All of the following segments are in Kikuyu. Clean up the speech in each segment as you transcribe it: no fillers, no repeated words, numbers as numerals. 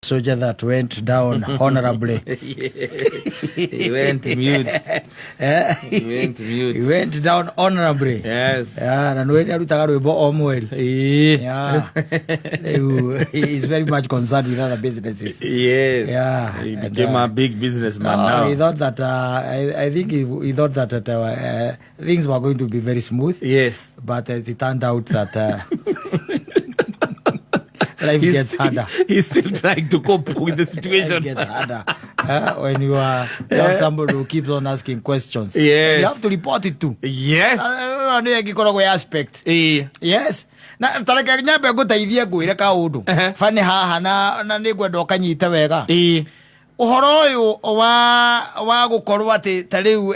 Soldier that went down honorably. He went mute. Eh? He went mute. He went down honorably. Yes. Yeah, na nä arutaga rwä mbo o mweri. Ĩĩ. Yeah. Rĩu, he is very much concerned with other businesses. Yes. Yeah. He And, became a big businessman now. He thought that I think he thought that things were going to be very smooth. Yes. But it turned out that life gets harder. He's still trying to cope with the Life situation. gets harder when you have somebody who keeps on asking questions. Yes. And you have to report it to. Yes. Nä ĩngĩkoragwo ya aspect. Ĩĩ. Yes, na tareke nyambe ngũteithie ngwĩre kaũndũ bani haha na nĩ ngwenda ũkanyite wega. Ĩĩ. Ũhoro ũyũ wa gũkorwo atĩ ta rĩu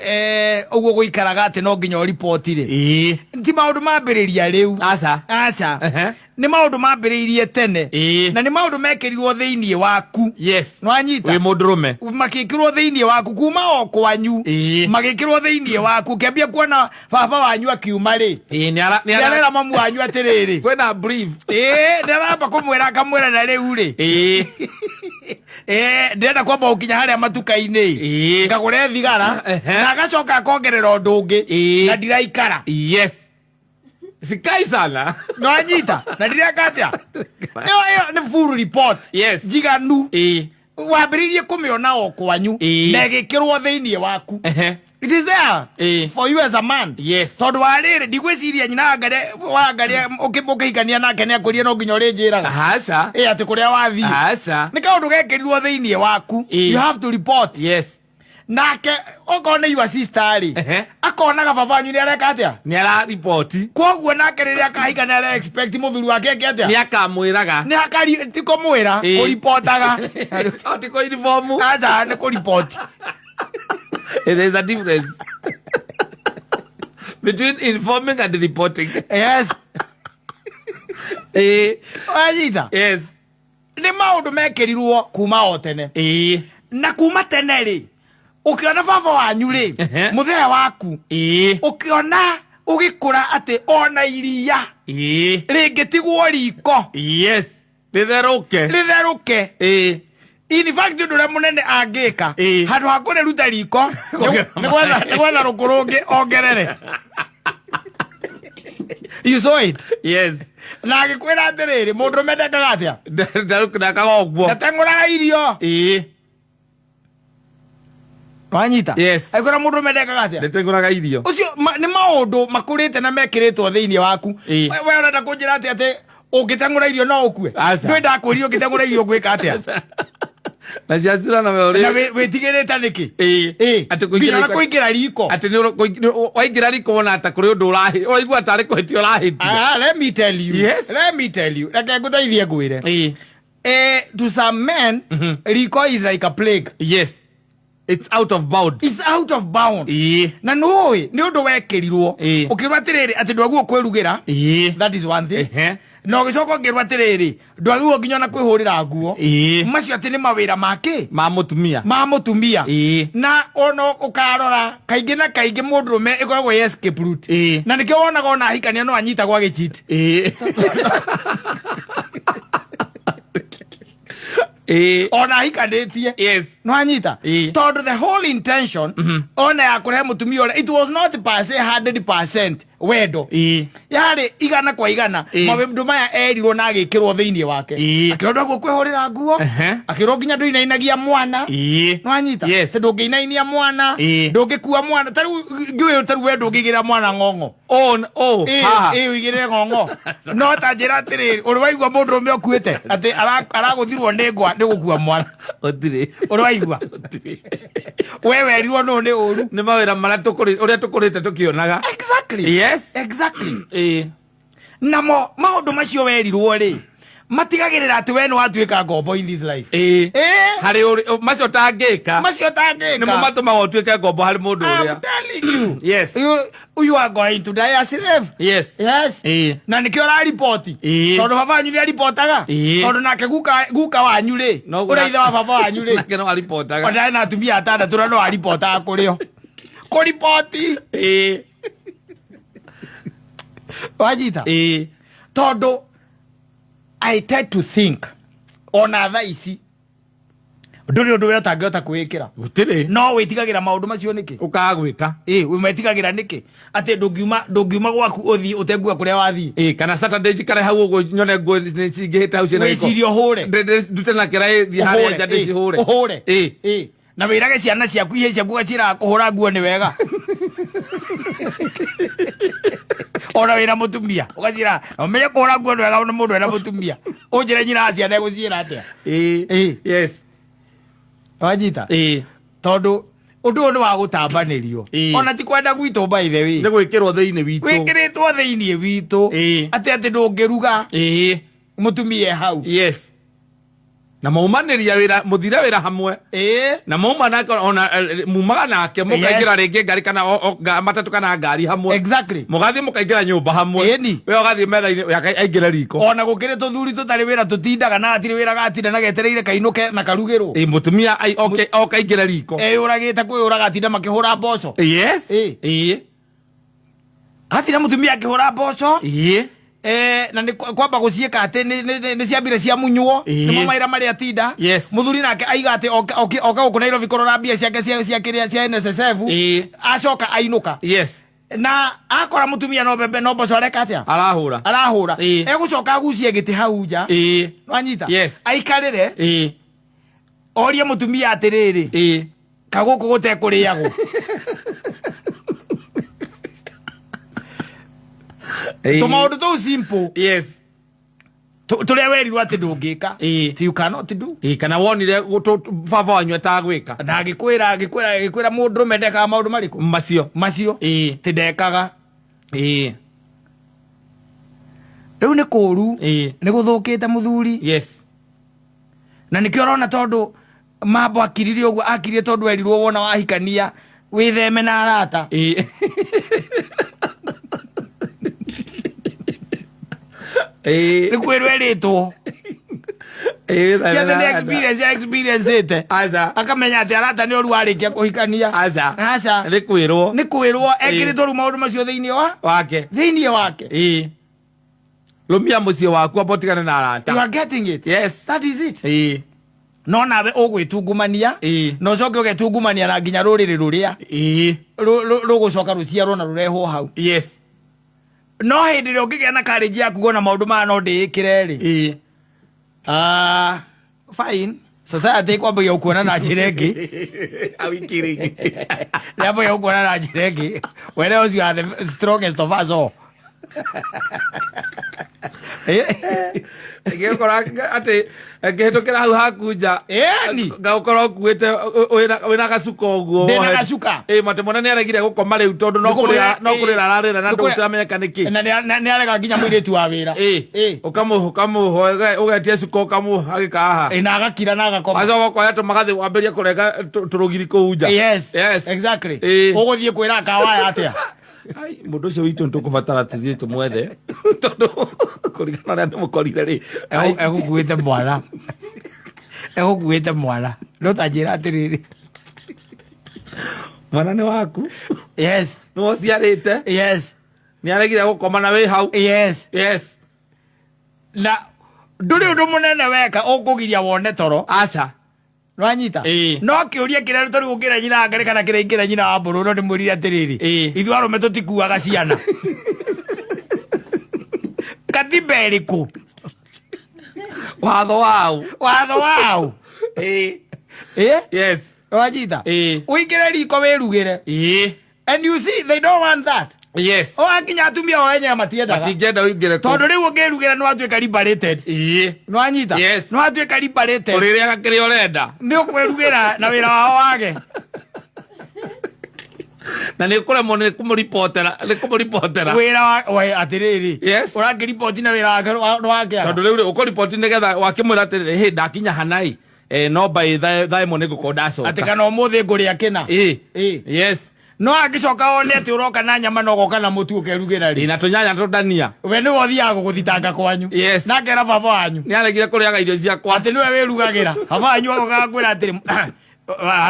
ũguo gũikaraga atĩ no nginya ũriboti rĩ, Ĩĩ. ti maũndũ mambĩrĩria rĩu. Aca. Aca. Ehe. Nĩ maũndũ mambĩrĩirie tene. Ĩĩ. Na nĩ maũndũ mekĩrirwo thĩinĩ waku. Yes. Nwanyita? Wĩ mũndũrũme. Magĩkĩrwo thĩinĩ waku kuma o kwanyu. Ĩĩ. Magĩkĩrwo thĩinĩ waku ũkĩambia kuona baba wanyu akiuma rĩ, Ĩĩ, nĩ ara nĩ ara nĩarera mamu wanyu atĩrĩrĩ, kwĩna brief. Ĩĩ, nĩaramba kũmwĩra akamwĩra na rĩu rĩ, Ĩĩ. Ĩĩ, ndĩrenda kwamba gũkinya harĩa matuka-inĩ Ĩĩ. ngagũre thigara. Na agacoka akongerera ũndũ ũngĩ, Ĩĩ. na ndiraikara. Yes. Sikai sana. Nwanyita? Na ndireka atĩa, ĩyo nĩ full report. Yes. Njiganu. Ĩĩ. Wambĩrĩirie kũmĩona o kwanyu Ĩĩ. na ĩgĩkĩrwo thĩinĩ waku. It is there for you as a man. Tondũ wa rĩrĩ, ndigwĩciria nyina wangaria ũkĩhikania nake nĩ akwĩrire no nginya ũrĩnjĩraga. Aca. Ĩ, atĩ kũrĩa wathiĩ. Aca. Nĩ kaũndũ gekĩrirwo thĩinĩ waku. Ĩĩ. You have to report. Nake okorwo nĩ your sister rĩ, akonaga baba wanyu nĩ areka atĩa? Nĩ ara riboti. Koguo nake rĩrĩa akahika nĩ ara expect mũthuri wake eke atĩa? Nĩ akamwĩraga. Nĩ akari ti kũmwĩra. Ĩĩ. Kũripotaga. Ti kũ inform. Aca, nĩ kũripoti. There is a difference between informing and reporting. Yes. Ĩĩ. Wanyita? Yes. Nĩ maũndũ mekĩrirwo kuma o tene. Ĩĩ. Na kuma tene rĩ, ũkĩona baba wanyu rĩ, mũthee waku, ũkĩona ũgĩkũra atĩ ona iria rĩngĩtigwo riko Yes. Rĩtherũke. Rĩtherũke. Ĩĩ. In fact, ũndũ ũrĩa mũnene angĩka handũ ha kũrĩruta riko Kuongerera nĩ gwetha rũkũ rũngĩ ongerere. You saw it? Yes. Na agĩkwĩra atĩrĩrĩ, mũndũrũme ndekaga atĩa? Ndakaga ũguo. Ndateng'ũraga irio. Ĩĩ. Wanyita? Yes. Agĩkwĩra mũndũrũme ndekaga atĩa? Ndĩteng'ũraga irio. Ũcio nĩ maũndũ makũrĩte na mekĩrĩtwo thĩinĩ waku. We ũrenda kũnjĩra atĩ ũngĩteng'ũra irio no ũkue? Aca. Ndũĩ ndakwĩrire ũngĩteng'ũra irio ũgwĩka atĩa? Na ciacura na we Na ũrĩ. wĩtigĩrĩte nĩkĩ? Ĩĩ. Ĩĩ. Atĩ Nginya kũingĩra na kũingĩra riko. Atĩ nĩ waingĩra riko wona ta kũrĩ ũndũ ũrahi ũraigua tarĩ kũhĩtia ũrahĩtia. Ah, let me tell you. Yes. Let me tell you. Reke ngũteithie ngwĩre. Ĩĩ. To some men, riko is like a plague. Yes. It's out of bound. It's out of bound. Ĩĩ. Na nũĩ nĩ ũndũ wekĩrirwo. Ũkĩrwo atĩrĩrĩ atĩ ndwagĩrĩirwo kwĩrugĩra. Ĩĩ. That is one thing. Na ũgĩcoka ũngĩrwo atĩrĩrĩ, ndwagĩrĩirwo nginya ona kwĩhũrĩra nguo. Macio atĩ nĩ mawĩra makĩ? Ma mũtumia. Ma mũtumia. Ĩĩ. Na ona ũkarora kaingĩ na kaingĩ mũndũrũme ĩkoragwo ĩ escape route. Na nĩkĩo wonaga ona ahikania no anyitagwo agĩcheat. Ĩĩ. Ona ahikanĩtie. Nwanyita? Ĩĩ. Tondũ the whole intention ona ya kũrehe mũtumia ũrĩa, it was not per se 100% wendo. Yarĩ 100%. Maũndũ maya erirwo na agĩkĩrwo thĩinĩ wake. Akĩrwo ndwaguo kwĩhũrĩra nguo. Akĩrwo nginya ndũinainagia mwana. Nwanyita? Yes. Atĩ ndũngĩinainia mwana, ndũngĩkua mwana. Tarĩu ngĩũĩ, tarĩu we ndũngĩigĩrĩra mwana ng'ong'o. Oh, oh, Ĩĩ, haha. ĩĩ, ũigĩrĩre ng'ong'o. No ta njĩra atĩrĩrĩ, ũrĩ waigua mũndũrũme ũkuĩte atĩ aragũthirwo nĩ ngwa nĩ gũkua mwana? Gũtirĩ. Ũrĩ waigua? Gũtirĩ. We werirwo nũ nĩ ũru. Nĩ mawĩra marĩa ũrĩa tũkũrĩte tũkĩonaga. Exactly. Yes. Exactly. Ĩĩ. Namo maũndũ macio werirwo rĩ, matigagĩrĩra atĩ we nĩ watuĩka ngombo in this life. Ĩĩ. Ĩĩ. Harĩ macio ũtangĩka. Macio ũtangĩka. Nĩmo matũmaga ũtuĩke ngombo harĩ mũndũ I'm ũrĩa. telling you. Yes. You are going to die a slave. Yes. Yes. Ĩĩ. Na nĩkĩo ũrariboti. Ĩĩ. Tondũ baba wanyu nĩ aripotaga. Ĩĩ. Tondũ nake guka wanyu rĩ, No ũrĩa ithe wa baba wanyu rĩ, Nake no aripotaga. ona ena atumia atandatũ na no aripotaga kũrĩ o. Kũriboti. Ĩĩ. Wanyita? Ĩĩ. Tondũ I tend to think ona thaa ici Ndũrĩ ũndũ we ũtangĩhota kwĩĩkĩra. Gũtirĩ. No wĩtigagĩra maũndũ macio nĩkĩ? Ũkaga gwĩka. Ĩ, wĩmetigagĩra nĩkĩ atĩ ndũngiuma gwaku ũthiĩ ũtekuga kũrĩa wathiĩ? Ĩ, kana Saturday njikare hau ũguo nyone nguo nĩ cingĩhĩte hau ciĩna gĩko. Wĩcirie ũhũre. Ndute na kĩraĩ thiĩ harĩa nja ndĩcihũre. Ũhũre. Ĩ. Ĩ, na wĩrage ciana ciaku ihe ciaku gaciĩraga kũhũra nguo nĩ wega, ona wĩna mũtumia ũgaciĩra na ũmenye kũhũra nguo nĩ wega, ona mũndũ ena mũtumia ũnjĩre nyina wa ciana egũciĩra atĩa? Ĩ. Ĩ. Yes. Wanyita? Ĩ. Tondũ ũndũ ũyũ nĩ wa gũtambanĩrio. Ona ti kwenda gwitũ, by the way. Nĩ gwĩkĩrwo thĩinĩ witũ. Gwĩkĩrĩtwo thĩinĩ witũ. Atĩ ndũngĩruga mũtumia e hau. Yes, na maumanĩria wĩra, mũthire wĩra hamwe. Na mauma nake, ona mumaga nake mũkaingĩra rĩngĩ ngari kana matatũ kana ngari hamwe. Mũgathiĩ mũkaingĩra nyũmba hamwe. We ũgathiĩ metha-inĩ yake aingĩre riko. Ona gũkĩrĩ tũthuri tũtarĩ wĩra tũtindaga na hatirĩ wĩra, gatinda na getereire kainũke na karugĩrwo. Ĩ, mũtumia oke aingĩre riko. Eyũragĩte kwĩyũraga, atinda makĩhũra mboco. Hatirĩ mũtumia akĩhũra mboco. Na nĩ kwamba gũciĩka atĩ nĩ ciambire ciamunywo. Nĩmo mawĩra marĩa atinda. Mũthuri nake aiga atĩ oka gũkũ Nairobi kũrora mbia ciake cia kĩrĩa cia NSSF. Acoka ainũka na akora mũtumia no mbembe no mboco areka atĩa? Arahũra. Arahũra. Egũcoka agucie gĩtĩ hau nja. Wanyita? Yes. Aikarĩre, orie mũtumia atĩrĩrĩ, kagũkũ gũtekũrĩagwo? Tũmaũndũ tũu simple. Tũrĩa werirwo atĩ ndũngĩka. You cannot do. Ĩ, kana wonire baba wanyu atagwĩka. Na agĩkwĩra mũndũrũme ndekaga maũndũ marĩkũ? Macio. Macio. Ti ndekaga. Rĩu nĩ kũũru. Nĩ gũthũkĩte, mũthuri. Na nĩkĩo ũrona tondũ mambo akirire ũguo akirire, tondũ erirwo wona wahikania wĩtheme na arata. Nĩ kwĩrwo erĩtwo. Wĩtheme Ti atĩ na nĩ arata. Experience experience ĩte. Aca. Akamenya atĩ arata nĩ ũru warĩkia kũhikania. Aca. Aca. Nĩ kwĩrwo. Nĩ kwĩrwo ekĩrĩtwo rĩu maũndũ macio thĩinĩ wa wake. Thĩinĩ wake. Rũmia mũciĩ waku, amba ũtigane na arata. You are getting it? Yes. That is it. No nawe ũgwĩtungumania na ũcoke ũgetungumania na nginya rũrĩrĩ rũrĩa rũgũcoka rũciarwo na rũrehwo hau. No hĩndĩ ĩrĩa ũngĩgĩa na karĩnji ya kuga ona maũndũ maya no ndĩĩkĩre rĩ, ah, fine, society ĩkwambagia gũkuona na njĩra ĩngĩ. Are we kidding? Yambagia gũkuona na njĩra ĩngĩ wene ũcio are the strongest of us all. Ngĩkora atĩ ngĩhĩtũkĩra hau haku nja, ngagũkorwo ũkuĩte wĩna gacuka ũguo. Ndĩna wohete. gacuka. Ĩ, matĩ mwana nĩ aregire gũkoma rĩu tondũ no Nĩ kũrĩra no kũrĩra ararĩra na Nĩ kũrĩra- ndũramenyeka nĩkĩ. Na nĩ arega nginya mũirĩtu wa wĩra. Ũkamũhe ũgetia cuka ũkamũhe agĩkaha. Na agakira na agakoma. Wacoka ũkoya tũmagathĩ wambĩrĩrie kũrenga tũrũgiri kũu nja. Exactly. Ũgũthiĩ kwĩra kawaya atĩa? Ai, mũndũ ũcio witũ nĩ tũkũbatara tũthiĩ tũmwethe tondũ kũringana na ũrĩa ndĩmũkorire rĩ. Ai, Egũkuĩte mwana, egũkuĩte mwana, no ta njĩra atĩrĩrĩ. Mwana nĩ waku. Nĩwe ũciarĩte. Nĩ aregire gũkoma na wĩ hau. Na ndũrĩ ũndũ mũnene weka ũkũgiria wone toro. Aca. Nwanyita? No kĩũria kĩrĩa tũrĩ gũkĩra nyina wa Ngarĩ kana kĩrĩa ingĩra nyina wa Mbũrũ, no ndĩmwĩrire atĩrĩrĩ, ithuĩ arũme tũtikuaga ciana, katiba ĩrĩkũ? Watho wau? Watho wau? Ĩ. Wanyita? Ũingĩre riko wĩrugĩre. And you see, they don't want that. O akinya atumia o enyewe matiendaga. Matingĩenda ũingĩre kũu. Tondũ rĩu ũngĩrugĩra nĩ watuĩka liberated. Nĩwanyita? Yes. Nĩ watuĩka liberated. Ũrĩrĩaga kĩrĩa ũrenda. Nĩ ũkwĩrugĩra na wĩra wao wage. Na nĩ ũkũremwo nĩ kũmũribotera, nĩ kũmũribotera. Wĩra wa we atĩrĩrĩ, ũrakĩriboti na wĩra wake nĩwakĩaga. Tondũ rĩu rĩ ũkũriboti nĩgetha wakĩmwĩra atĩrĩrĩ, hĩ, ndakinya hanai, no by thaa 1 nĩ ngũkorwo ndacoka. Atĩ kana ũmũthĩ ngũrĩa kĩna. No angĩcoka one atĩ ũroka na nyama na ũgoka na mũtu ũkerugĩra rĩ, Na tũnyanya tũndania. We nĩwe ũthiaga gũgũthitanga kwanyu. Na akera baba wanyu nĩ aregire kũrĩaga irio ciakwa. Atĩ nĩwe wĩrugagĩra. Baba wanyu agokaga kwĩra atĩrĩ,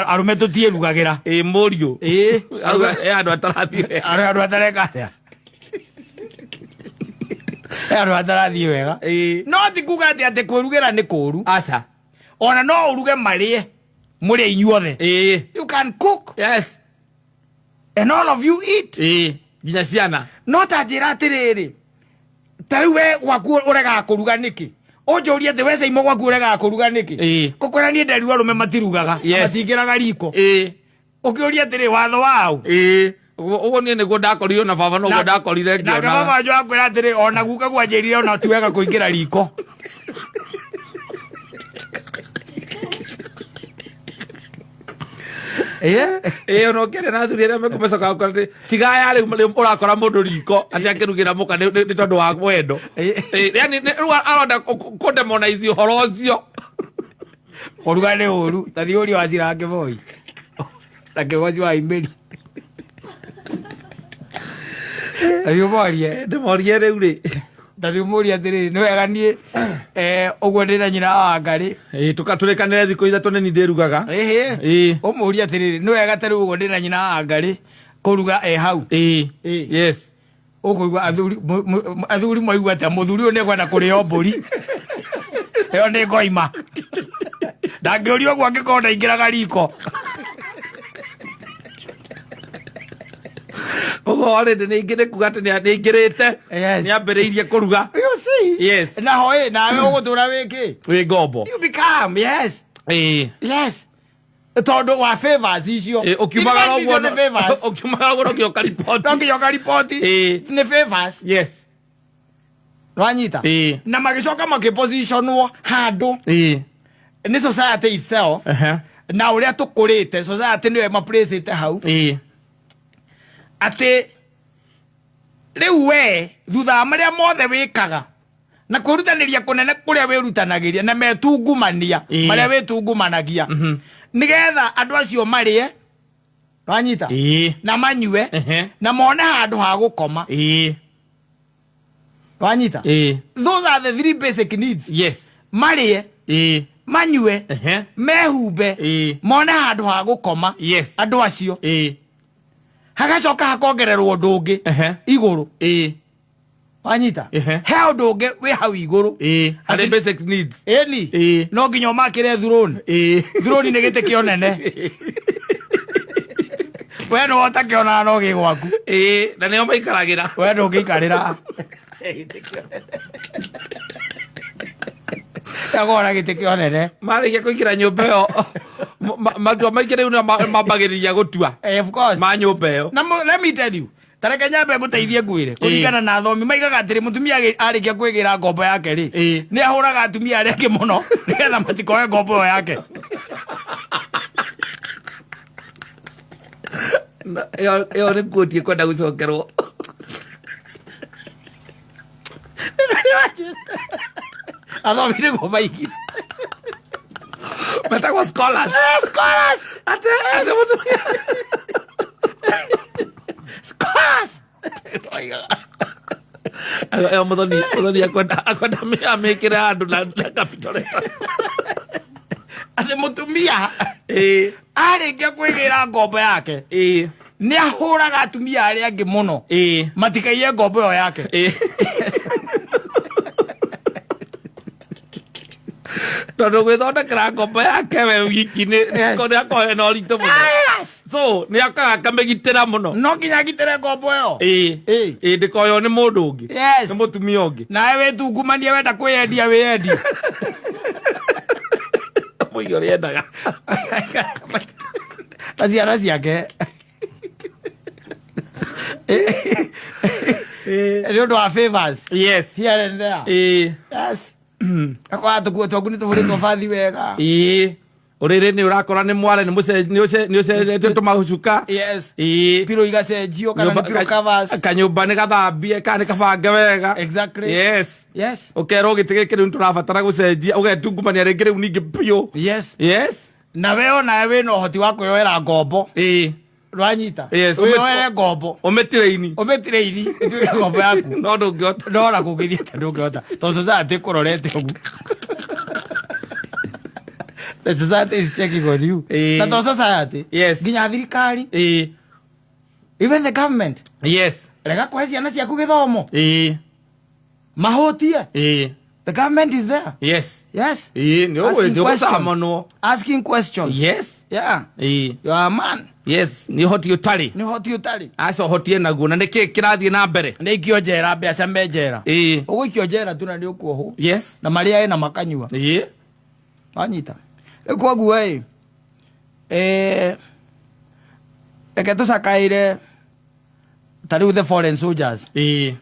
arũme tũtiĩrugagĩra. Ĩ, mũriũ. Auga, andũ atarathiĩ wega. Andũ atareka atĩa? Andũ atarathiĩ wega. No ti kuga atĩ kwĩrugĩra nĩ kũũru. Aca. Ona no ũruge marĩe. Mũrĩe inyuothe. You can cook and all of you eat. Nginya ciana. No ta njĩra atĩrĩrĩ, ta rĩu we gwaku ũregaga kũruga nĩkĩ? Ũnjũrie atĩ we Caimo gwaku ũregaga kũruga nĩkĩ? Ngũkwĩra niĩ nderirwo arũme matirugaga. Matingĩraga riko. Ũkĩũria atĩrĩ, watho waũ? Ũguo ũguo niĩ nĩguo ndakorirwo na baba noguo ndakorire Nake ngĩona. baba wanyu akwĩra atĩrĩ, ona guka gwanjĩrire ona ti wega kũingĩra riko. Ĩĩ, ona ũkĩaria na athuri arĩa mekũmecoka gũkora atĩ tigaya rĩu rĩu ũrakora mũndũ riko atĩ akĩrugĩra mũka nĩ tondũ wa wendo. Ĩĩ, yani rĩu arenda kũdemonize ũhoro ũcio. Kũruga nĩ ũru. Ta thiĩ ũrie Wachira Kĩboi na Kĩgoci wa Imĩri. Ta thiĩ ũmorie. Ndĩmorie rĩu rĩ. Ta thiĩ ũmũrie atĩrĩrĩ, nĩ wega niĩ ũguo ndĩ na nyina wa Wangarĩ. Ĩĩ, tũrĩkanĩre thikũ 3 nĩ niĩ ndĩrugaga. Ĩhĩ. Ũmũrie atĩrĩrĩ, nĩ wega ta rĩu ũguo ndĩ na nyina wa Wangarĩ kũruga e hau. Ũkũigua athuri athuri maigua atĩa mũthuri ũyũ nĩekwenda kũrĩo mbũri. Ĩyo nĩ ngoima. Ndangĩũria ũguo angĩkorwo ndaingĩraga riko. Koguo already nĩ ingĩ nĩ kuga atĩ nĩ aingĩrĩte. Nĩ ambĩrĩirie kũruga. You see? Na ho ĩ, nawe ũgũtũra wĩ kĩ? Wĩ ngombo. You become, yes. Yes. Tondũ wa favors icio. Ũkiumagara In fact, icio ũguo nĩ favors. Ũkiumagara ũguo no nginya ũkariboti. No nginya ũkariboti. Nĩ favors. Wanyita? Na magĩcoka makĩpositionwo handũ. Nĩ society itself. Na ũrĩa tũkũrĩte, society nĩyo ĩmaplacĩte hau. Atĩ rĩu we thutha wa marĩa mothe wĩkaga na kwĩrutanĩria kũnene kũrĩa wĩrutanagĩria na metungumania marĩa wĩtungumanagia nĩgetha andũ acio marĩe, wanyita? Na manyue na mone handũ ha gũkoma. Wanyita? Those are the three basic needs. Marĩe, manyue, mehumbe, mone handũ ha gũkoma. Andũ acio. Hagacoka hakongererwo ũndũ ũngĩ igũrũ. Wanyita? He ũndũ ũngĩ wĩ hau igũrũ. Harĩ basic needs. Ĩni. No nginya ũmakĩre throne. Throne nĩ gĩtĩ kĩa ũnene. We nĩwe ũtakĩonaga no gĩ gwaku. Na nĩo maikaragĩra. We ndũngĩikarĩra. Agora gĩtĩ kĩa ũnene. Marĩkia kũingĩra nyũmba ĩyo, matua maingĩ rĩu nĩo mambagĩrĩria gũtua. Of course. Ma nyũmba ĩyo. Na let me tell you, ta reke nyambe ngũteithie ngwĩre, kũringana na athomi maigaga atĩrĩ, mũtumia arĩkia kwĩgĩra ngombo yake rĩ, nĩ ahũraga atumia arĩa angĩ mũno nĩgetha matikoe ngombo ĩyo yake. Ĩyo nĩ quote ĩkwenda gũcokerwo. Athomi nĩguo maigire. Metagwo scholars. Scholars. Ate mũtumia. Scholars. Ĩyo mũthoni akwenda amĩkĩre handũ na capital letters. Atĩ mũtumia arĩkia kwĩgĩra ngombo yake, nĩ ahũraga atumia arĩa angĩ mũno matikaiye ngombo ĩyo yake. Tondũ gwĩthondekera ngombo yake we wiki nĩ akoragwo na ũritũ mũno. So nĩ akaga akamĩgitĩra mũno. No nginya agitĩre ngombo ĩyo. Ndĩkoywo nĩ mũndũ ũngĩ. Nĩ mũtumia ũngĩ. Nawe wĩtungumanie wenda kwĩyendia wĩyendie. Mũige ũrĩa endaga. Na ciana ciake. Nĩ ũndũ wa favors. Here and there. Yes. Akora tũkuo twaku nĩ tũhũrĩtwo bathi wega. Ũrĩrĩ nĩ ũrakora nĩ mware, nĩ ũcenjetio tũmacuka. Pillow igacenjio kana nĩ pillow covers. Kanyũmba nĩ gathambie kana nĩ kabange wega. Ũkerwo gĩtĩ gĩkĩ rĩu nĩtũrabatara gũcenjia, ũgetungumania rĩngĩ rĩu ningĩ biũ. Na we onawe wĩna ũhoti wa kwĩyoera ngombo. Rwanyita. Wĩyoere ngombo. Ũmĩtiraini. Ũmĩtiraini, ĩtuĩke ngombo yaku. No ndũngĩhota. No ona kũngĩthiĩ atĩa ndũngĩhota. Tondũ society ĩkũrorete ũguo. The society is checking on you. Na to society. Nginya thirikari. Even the government. Rega kũhe ciana ciaku gĩthomo. Mahũtie. The government is there. Yes. Yes. Ĩĩ, nĩ ũgũ- Asking nĩ questions. ũgũcamanwo. Asking questions. Yes. Yeah. Ĩĩ. You are a man. Yes, nĩ ũhoti ũtarĩ. Nĩ ũhoti ũtarĩ. Aca ũhoti enaguo na nĩkĩ kĩrathiĩ na mbere? Nĩ ikio njera mbeca me njera. Ĩĩ. Ũgũikio njera tu na nĩ ũkuohwo. Yes. Na marĩa ena makanyua. Ĩĩ. Wanyita. Rĩu koguo ĩ eh, reke tũcakaĩre ta rĩu the foreign soldiers Ĩĩ.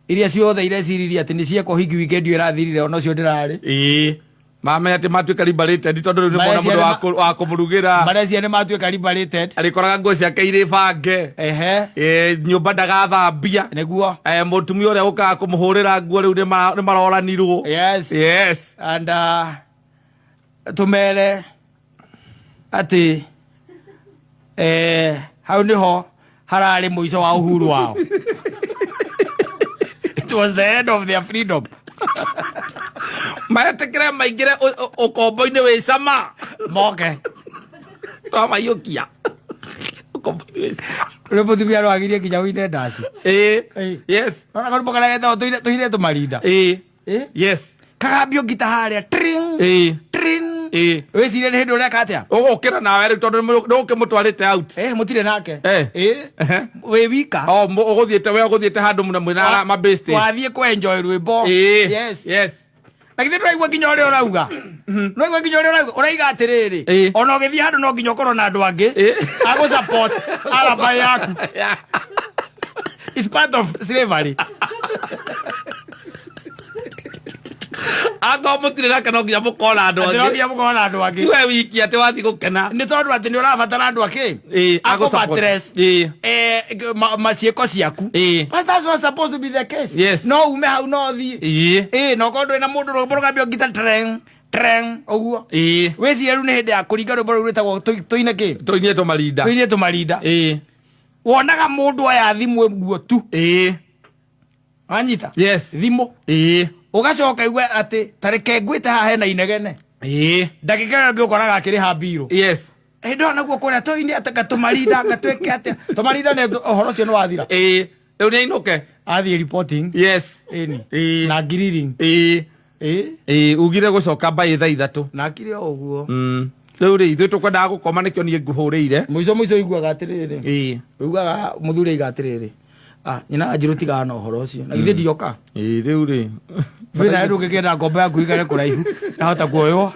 iria ciothe ireciririe atĩ nĩ ciekwo hiki weekend ĩyo ĩrathirire ona ũcio ndĩrarĩ. Ĩĩ. Mamenya atĩ matuĩka liberated tondũ rĩu nĩ mona Marecia mũndũ nĩ wa ma- kũ- wa kũmũrugĩra. Marecia nĩ matuĩka liberated. Arĩkoraga nguo ciake irĩ bange. Ehe. Ĩĩ, nyũmba ndagathambia. Nĩguo. Eh, mũtumia ũrĩa ũkaga kũmũhũrĩra nguo rĩu nĩ ma- nĩ maroranirwo. Yes. Yes. And tumere atĩ hau nĩho hararĩ mũico wa uhuru wao. It was the end of their freedom. Metĩkĩre maingĩre ũkombo-inĩ wĩ cama. Moke. Twamaiyũkia. Ũkombo-inĩ wĩ cama. Rĩu mũtumia no agirie nginya ũine ndaci. Ĩĩ. Ĩĩ. Yes. Ona karũmbo karĩa getagwo tũine tũmarinda. Ĩĩ. Ĩĩ. Yes. Kagambio ngita harĩa tring. Ĩĩ. Tring. Ĩĩ. Wĩcirie nĩ hĩndĩ ũreka atĩa? Ũgũkĩra nawe rĩu tondũ nĩ ũkĩmũtwarĩte out. Eh, mũtirĩ nake. Eh. Ĩĩ. Ehe. Wĩ wika. O ũgũthiĩte we ũgũthiĩte handũ mũna mwĩna mabĩsti. Wathiĩ kũ enjoy rwĩmbo. Ĩĩ. Yes. Yes. Na githĩ ndũraigua nginya ũrĩa ũrauga? Ndũraigua nginya ũrĩa ũrauga? Ũraiga atĩrĩrĩ, Ĩĩ. ona ũgĩthiĩ handũ no nginya ũkorwo na andũ angĩ Ĩĩ. agũ support alibi yaku. It's part of slavery. Angorwo mũtirĩ nake no nginya mũkorwo na andũ Atĩ no angĩ. nginya mũkorwo na andũ angĩ. Ti we wiki atĩ wathiĩ gũkena. Nĩ tondũ atĩ nĩ ũrabatara andũ akĩ? Ĩĩ, Agũ agũ support. buttress. Ĩĩ. Maciĩko ciaku. Ĩĩ. But that's not supposed to be the case. Yes. No ume hau no ũthiĩ. Ĩĩ. Ĩĩ, na ũkorwo ndũrĩ na mũndũ rwĩmbo rũgambio ngita treng, treng, ũguo. Ĩĩ. Wĩcirie rĩu nĩ hĩndĩ ya kũringa rwĩmbo rũu rwĩtagwo tũine kĩ? Tũinie tũmarinda. Tũinie tũmarinda. Ĩĩ. Wonaga mũndũ oya thimũ ũguo tu. Ĩĩ. Wanyita? Yes. Thimũ. Ĩĩ. Ũgacoka igue atĩ ta reke ngwĩte haha hena inegene. Ĩĩ. Ndagĩka ĩyo ĩngĩ ũkoraga akĩrĩha mbirũ. Yes. Hĩndĩ ĩyo naguo kũrĩa tũine atĩ gatũmarinda gatwĩke atĩa. Tũmarinda nĩ ũhoro ũcio nĩ wathira. Ĩĩ. Rĩu nĩ ainũke. Athiĩ reporting. Yes. Ĩni. Ĩĩ. Na grilling. Ĩĩ. Ĩĩ. Ĩĩ, ugire gũcoka mbaĩ thaa ithatũ. Na akire o ũguo. Rĩu rĩ, ithuĩ tũkwendaga gũkoma nĩkĩo niĩ ngũhũrĩire. Mũico mũico ũiguaga atĩrĩrĩ. Ĩĩ. Ũiguaga mũthuri aiga atĩrĩrĩ. Ah, nyina Wanjirũ tigana na ũhoro ũcio. Na githĩ ndioka. Ĩĩ, rĩu rĩ. Wĩ nawe ndũngĩkĩenda ngombo yaku ĩikare kũraihu. Yahota kuoywo.